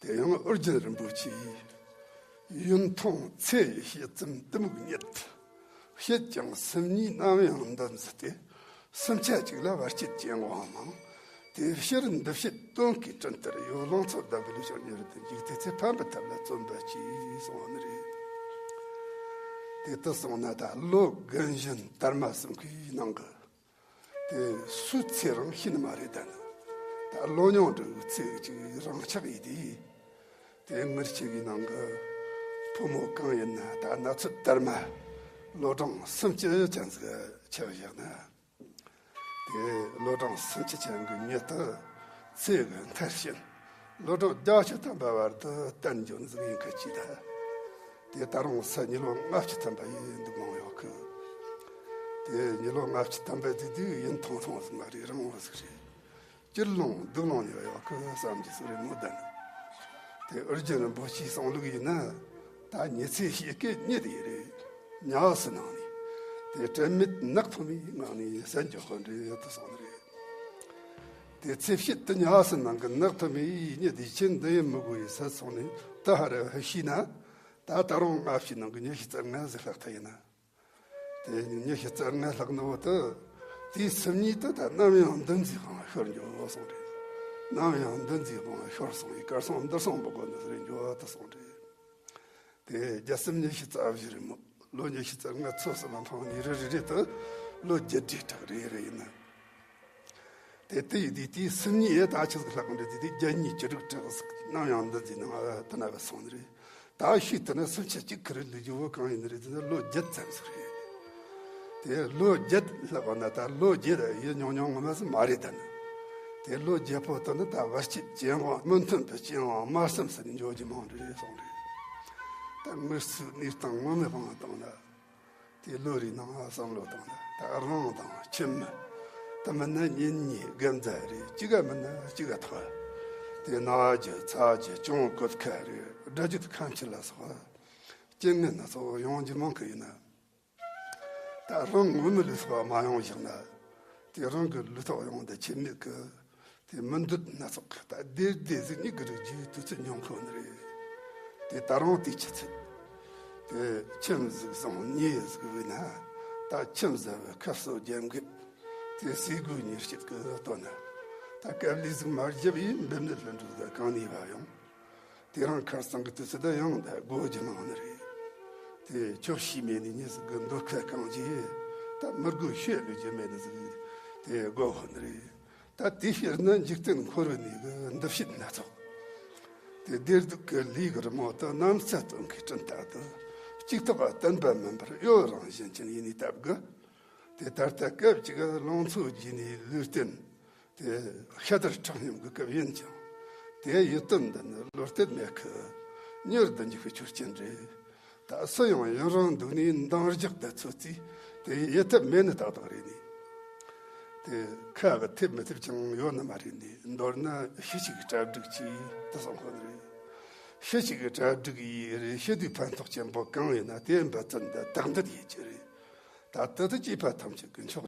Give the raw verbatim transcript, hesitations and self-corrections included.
དེ་ཡང་ཨོ་རྒྱན་རིན་པོ་ཆེས། ཡུན་ཐུང་ཚེ་ཡི་ཕྱེད་ཙམ་གཏི་མུག་རྙེད། བྱེད་ཀྱང་སེམས་ཉིད་ནམ་ཡང་འདི་མཛད་དེ། སེམས་ཅན་གཅིག་ལ་བར་ཆད་ཅན་དབང་མང་། དེ་ཕྱིར་འདི་ཕྱི་དོན་གྱི་དྲིན་ལྟར་ཡོད། ལང་ཚོ་ལྡན་པའི་ལུས་ཀྱང་ཉེ་རུ་དུ་འཇུག་དེ་ཚེ་ཕན་པའི་ཐབས་ལ་བརྩོན་པར་གྱིས་གསུངས་པ་ནི་རེད། དེ་ལྟར་སོང་ན་ད་ལོ་རྒན་གཞོན་དར་མ་གསུམ་གྱི་ནང་གི་དེ་སུའི་ཚེ་རིང་ཤེས་ནི་མ་རེད། ད་ནི་ད་ལོ་ཉུང་འདྲ་བོའི་ཚེ་གཅིག་རང་ཆགས་ཡིན་དེ། དེ་ངེད་ཅག་གི་ནང་གི་ཕོ་མོ་གང་ཡིན་ན་ད་ན་ཚོད་དར་མ་ལོ་གྲངས་སུམ་ཅུ་ཅན་ཟིག་ཆགས་བཞག་ན། དེ་ལོ་གྲངས་སུམ་ཅུ་ཅན་གྱི་མྱི་དེ་ཚེ་གི་མཐར་ཕྱིན་ལོ་གྲངས་བརྒྱད་ཅུ་ཐམ་པ་བར་དུ་བརྟན་འགྱོ་ནི་ཟིག་ཡིན་ཁ་ཅིག་ད། དེ་ད་རུང་ས་ཉི་ལོ་ལྔ་བཅུ་ཐམ་པ་ཡིན་འདུག་མང་ཡོད་གི། དེ་ཉི་ལོ་ལྔ་བཅུ་ཐམ་པ་དེ་དུས་ཡུན་ཐུང་ཐུང་ཟིག་མ་རེད། རིང་བ་ཟིག་རེད། སྤྱིར་ལོང་སྡུག་ལོང་ཉོ་ཡོད་གི་བསམ་གྱི་སུ་རེད་མོ་ད་ནི། དེ་ཨོ་རྒྱན་རིན་པོ་ཆེའི་གསུང་ལུགས་ཡིན་ན། ད་ཉི་ཚེ་ཕྱེད་ཀའི་མྱི་དེ་རེད། ཉ་སི་ནང་ནས། དེ་དྲན་མེད་ནག་ཐོམ་མའི་ངང་ནས་ཟན་རྒྱག་གོ་འདྲེ་ཡོད་དུ་སོང་ནི་རེད། དེ་ཚེ་ཕྱེད་དུ་ཉ་སི་ནང་གི་ནག་ཐོམ་མའི་མྱི་དེ་ཆེན་འདི་ཡིན་མི་དགོས་ཡི་ཟད་སོང་ནས་ད་ཧ་ར་ཧི་ཤི་ན། ད་ད་རུང་ལྔ་བཅུ་ནང་གི་ཉི་ཤུ་རྩ་ལྔ་ཟིག་ལྷག་ཐལ་ཡིན་ན། དེ་ཉི་ཤུ་རྩ་ལྔ་ལྷག་ནོ་དུ། དེའི་སུམ་གཉིས་དུ་ད་ནམ་ཡང་འདུ་འཛིའི་དབང་ཤོར་འགྱོ་སོང་རེད། ནམ་ཡང་འདུ་འཛིའི་དབང་ཤོར་སོང་ཡི་གར་སོང་འདིར་སོང་མི་དགོས་ནི་ཟེར་འགྱོ་དུ་སོང་རེད། དེ་རྒྱལ་སྲིད་ཉི་ཤུ་རྩ་བཞི་རེད་མོ། ལོ་ཉི་ཤུ་རྩ་ལྔ་ཚོ་སུ་མ་འཕངས་ནི་རེ་རེ་རེ་དུ་ལོ་བརྒྱད་ཁྲི་ཁྲག་རེ་རེ་ཡིན་ན། དེ་དེ་ཡི་དུས་དེའི་སུམ་གཉིས་ཡས་ད་ཆི་ཟིག་ལྷག་འདྲ་དེ་དེ་བརྒྱད་གཉིས་བཅུ་དྲུག་ཁྲག་ཟིག་ནམ་ཡང་འདུ་འཛིའི་ནང་ལ་དུ་ན་བ་སོང་ནི་རེད། ད་ཤུལ་དུ་ན་སུམ་ཆ་གཅིག་ཁུར་ལུས་ཀྱི་བུ་གང་ཡིན་རེད་ཟེར་ན་ལོ་བརྒྱད་ཙམ་ཟིག་རེད། དེ་ལོ་བརྒྱད་ལྷག་པ་ན་ད་ལོ་བརྒྱད་ཡིན་ཉུང་ཉུང་ངོ་མ་ཟིག་མ་རེད་ད་ནི། དེ་ལོ་བརྒྱད་པོ་དུ་ནི་ད་བར་ཆད་ཅན་དབང་མི་མཐུན་པའི་ཅན་དབང་དམར་གསུམ་ཟིག་འཇོག་རྒྱུ་མང་རེད་གསུངས་རེད། ད་ངར་སུ་གནས་སྟངས་ངོ་མ་སྤང་བཏང་ན། དེ་ལོ་རེའི་ནང་བསམ་བློ་བཏང་ན་ད་རང་དང་ཁྱིམ་མི། དེ་མིན་ན་གཉེན་ཉེ་རྒན་མཛའ་རེ་གཅིག་ག་མིན་ན་གཅིག་ག་ཐོག་དེ་ན་རྒྱུ་ཚ་རྒྱུ་གྱོང་གོད་ཁ་རེ་དགྲ་རྒྱུ་ཁམས་ཆུ་ལ་སོགས་རྐྱེན་ངན་སྣ་ཚོགས་ཡོང་རྒྱུ་མང་གི་ཡིན་ན། ད་རང་ངོ་མི་ལུས་སོགས་མ་ཡོང་བཞག་ན། དེ་རང་གི་ལུས་ཐོག་ཡོང་དེ་ཁྱིམ་མི་གི་དེ་མི་འདོད་སྣ་ཚོགས་ཀྱི་ད་བདེ་བདེ་ཟིག་གཉིད་ཀྱི་རིགས་རྒྱུའི་དུས་ཚོད་ཉུང་ཁོ་ནི་རེད། དེ་ད་རུང་དེ་ཆི་ཚེ། དེ་ཁྱིམ་ཟིག་བཟང་ཉེ་ཟིག་བས་ན། ད་ཁྱིམ་ཟ་བའི་ཁ་གསོ་རྒྱབ་འགེབས། དེ་ཟས་གོས་ཉེར་སྤྱད་ཀྱི་ལྟོ་ན། ད་དཀའ་ལས་ཟིག་མ་བརྒྱབ་ཡིན་འབེབས་ནི་ལྷུན་གྲུབ་ཟ་གང་ནས་བ་ཡོང་། དེ་རིང་ཁར་སང་གི་དུས་ཚོད་ད་ཡང་ད་དགོས་རྒྱུ་མང་ནི་རེད། དེ་ཁྱོད་ཤི་མེད་ནི་ཉིད་ཟིག་གི་འདོད་ཁ་གང་ཅི། ད་མི་དགོས་ཤོད་ལུས་རྒྱུ་མེད་ནི་ཟིག་དེ་དགོས་ཧོ་ནི་རེད། ད་དེ་ཕྱིར་ན་འཇིག་རྟེན་འཁོར་བའི་ནི་གི་འདུ་བྱེད་སྣ་ཚོགས། དེ་བདེ་སྡུག་གི་ལས་ཀྱི་རི་མོ་དུ་གནམ་ས་སྟོན་གྱི་སྤྲིན་ལྟར་དུ། གཅིག་ཐོག་བརྟན་པ་མིན་པར་གཡོ་རང་བཞིན་ཅན་ཡིན་ནི་སྟབས་གི། དེ་ད་ལྟ་སྐབས་ཅིག་ལང་ཚོ་རྒྱས་ནས་ལུས་རྟེན། དེ་ཤ་དར་ཁྲག་སྙོམས་ཀྱི་སྐབས་ཡིན་ཀྱང་། དེ་ཡུལ་དུ་འདི་ནི་བློ་གཏད་མེད་ཁི། མྱུར་དུ་འཇིག་པའི་ཆོས་ཅན་རེད། ད་སུ་ཡང་ཡུན་རིང་འདུག་ནས་འདང་རྒྱག་ད་ཚོད་རྩིས་དེ་ཡེ་ཐབས་མེད་ནི་ཏག་ཏག་རེད་ནི། དེ་ཁ་གི་ཐེབས་མི་ཐེབས་ཀྱང་ཡོད་ནི་མ་རེད་ནི། མདོར་ན་ཤི་ཞིག་གྲ་སྒྲིག་གྱིས་དུ་སོང་ཁོ་ནི་རེད། ཤི་ཞིག་གྲ་སྒྲིག་ཡིས་རེད། ཤི་དུས་ཕན་ཐོགས་ཆེན་པོ་གང་ཡིན་ན་དེ་འབད་བརྩོན་དུ་དག་འདུད་ཡེད་ཀྱི་རེད། ད་ལྟ་དུ་སྐྱེས་པ་ཐམས་ཅད་ཀྱི་མཆོག